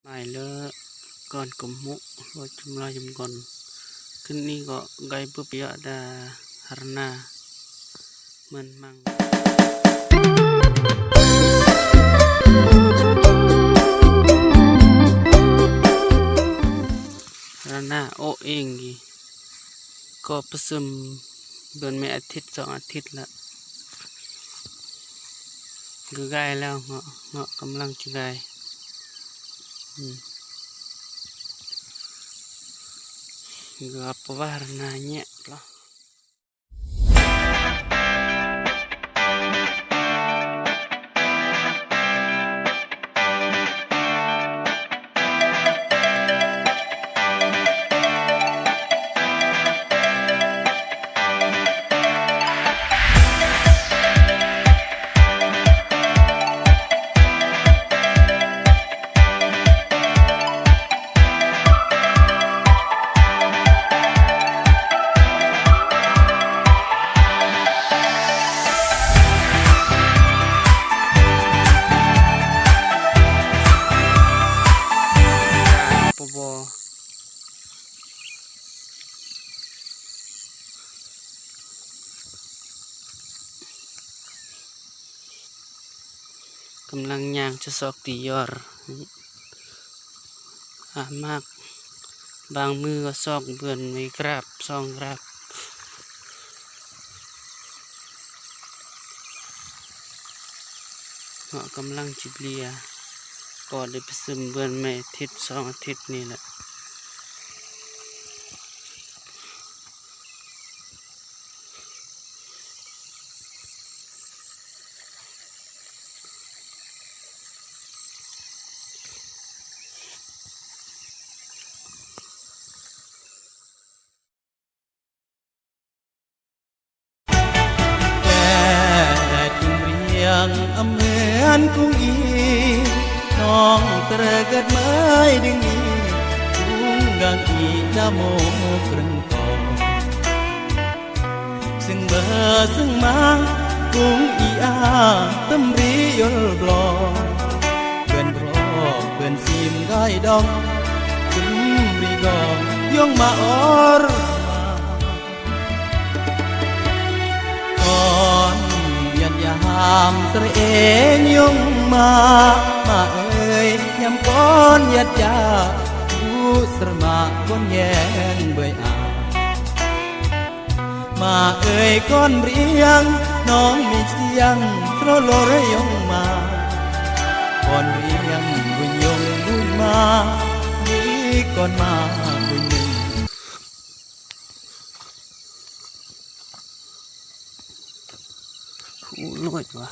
ໄປເລີ ກ່ອນກຳມຸ ບໍ່ຈຳລາຍຈຳກ່ອນ ຂຶ້ນນີ້ກໍໄກເປີບຍະດາ ຮານາ ເໝືອນມັງ ຮານາ ໂອເອງ ກໍປະຊຸມເດືອນແມ່ອາທິດສອງອາທິດລະ ຄືໄກແລ້ວເນາະ ເນາະ ກຳລັງຈະໄກ ອືມ ເກືອບປະວາຣະນາແຍະລະ. ກຳລັງຍ່າງຈະຊອກຕີຢອດ ອາ ມາກ ບາງມື້ກໍຊອກເບືອນໄວ້ກາບສອງກາບ ເນາະ ກຳລັງຈິເລຍ ກໍໄດ້ປະຊຸມເບືອນແມ່ອາທິດສອງອາທິດນີ້ແຫຼະ. ແດດຈຶ່ງຮຽງອຳເໝືອນກຸງອີ ນ້ອງເຕີເກີດເມີຍດຶງມີ ກຸງກາງອີຈະໂມກເຄິ່ງກອງ ຊຶ່ງເບີຊຶ່ງມາ ກຸງອີອາ ຕຳຣີຍົນບລອ ເພື່ອນພ້ອມເພື່ອນຊີມໄດ້ດອງ ຕຶມຣີກອງ ຍົງມາອອນ ກ່ອນຍາດຢາມສະເອຍົງມາ ມາເອີຍ ຍາມກ່ອນຍາດຢາ ບຸດສະມາກ່ອນແຍງເບີຍອາ ມາເອີຍກ່ອນຣຽງ ນ້ອງມີສຽງໂຊໂລຣຍົງມາ ກ່ອນຣຽງບຸນຍົງບຸນມາ ມີກ່ອນມາບຸນຍົງ. ອູ້ນ້ອຍວ່າ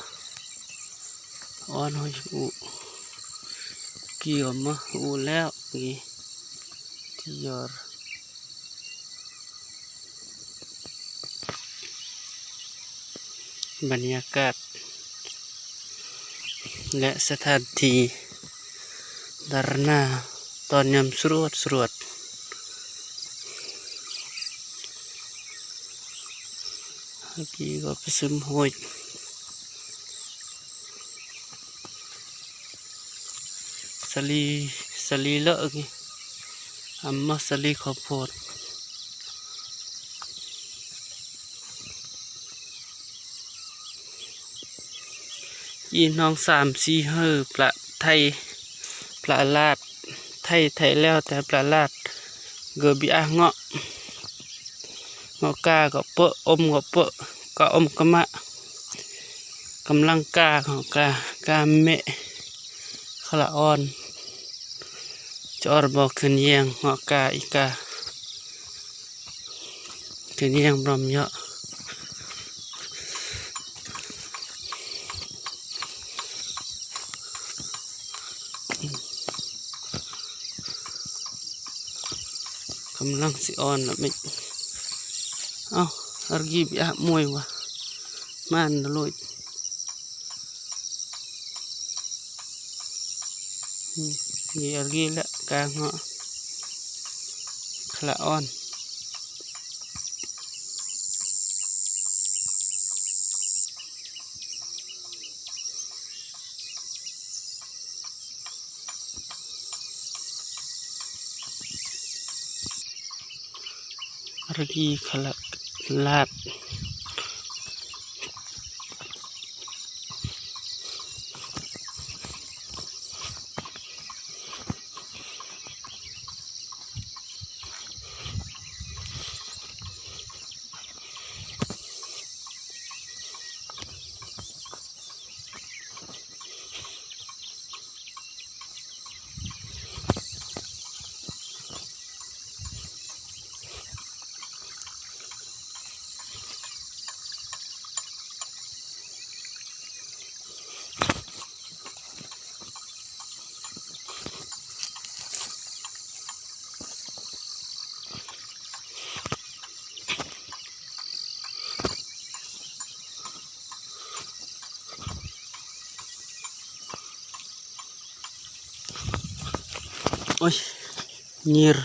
ອ່ອນຫ້ອຍອູ້ ກີ່ອອກມາອູ້ແລ້ວ ກີ່ ທີ່ຢອດ ບັນຍາກາດ ແລະ ສະຖານທີ່ດາຣະນາ ຕອນຍາມສະຫຼວດສະຫຼວດ ເມື່ອກີ້ກໍປະຊຸມໂຮຍ ສາລີ ສາລີເລີກນີ້ ອຳມາສາລີເຂົ້າໂພດ ຈີ່ນ້ອງສາມສີ່ເຮີ ປະໄທ ປະລາດ ໄທ ໄທແລ້ວແຕ່ປະລາດ ເກີບີອາເງາະ ເງາະກາກໍເປິ ອົມກໍເປິ ກະອົມກະມະ ກຳລັງກາ ເງາະກາ ກາແມະ ຄະລະອອນ ຈອດບໍ່ຂຶ້ນແຍງ ເງາະກາອີກາ ຂຶ້ນແຍງບອມເຍາະ. ກຳລັງຊິອ່ອນລະແມ່ນ ເອົ້າ ອາກີບຍາກມວຍວ່າ ມານລະໂລຍ ນີ້ອາກີລະກາງເນາະ ຄະລະອ່ອນ. ເ ທະວີຄະລາດ ລາດ. ໂອ້ຍ ເຫຍື້ອ.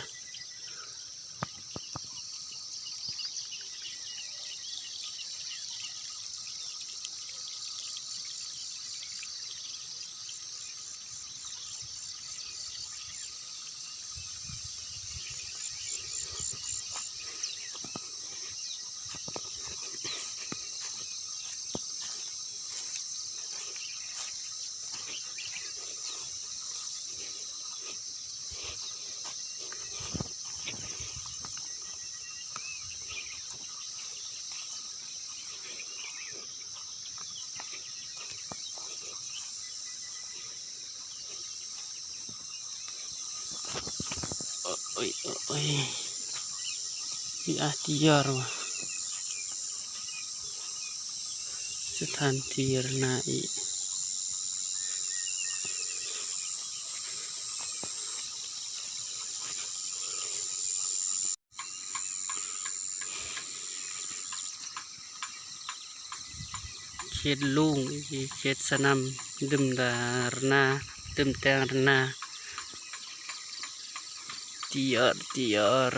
ໂອ້ຍ ໂອ້ຍ ໂອ້ຍ ມີອາຕິຢາມ ສະຖານທີ່ລະນາອີກ. ເຂດລຸງ ເຂດສະໜາມ ດຶມດາລະນາ ດຶມແຕ່ງລະນາ ຕິອອດ ຕິອອດ.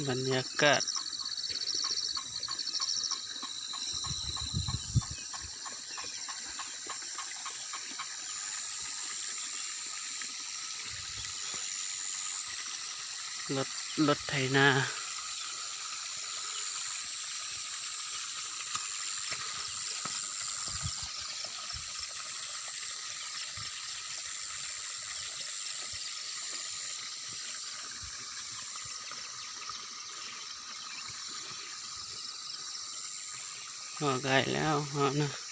ບັນຍາກາດ ລົດ ລົດໄຖນາ. ຮອດໃກ້ແລ້ວ ຮອດນະ.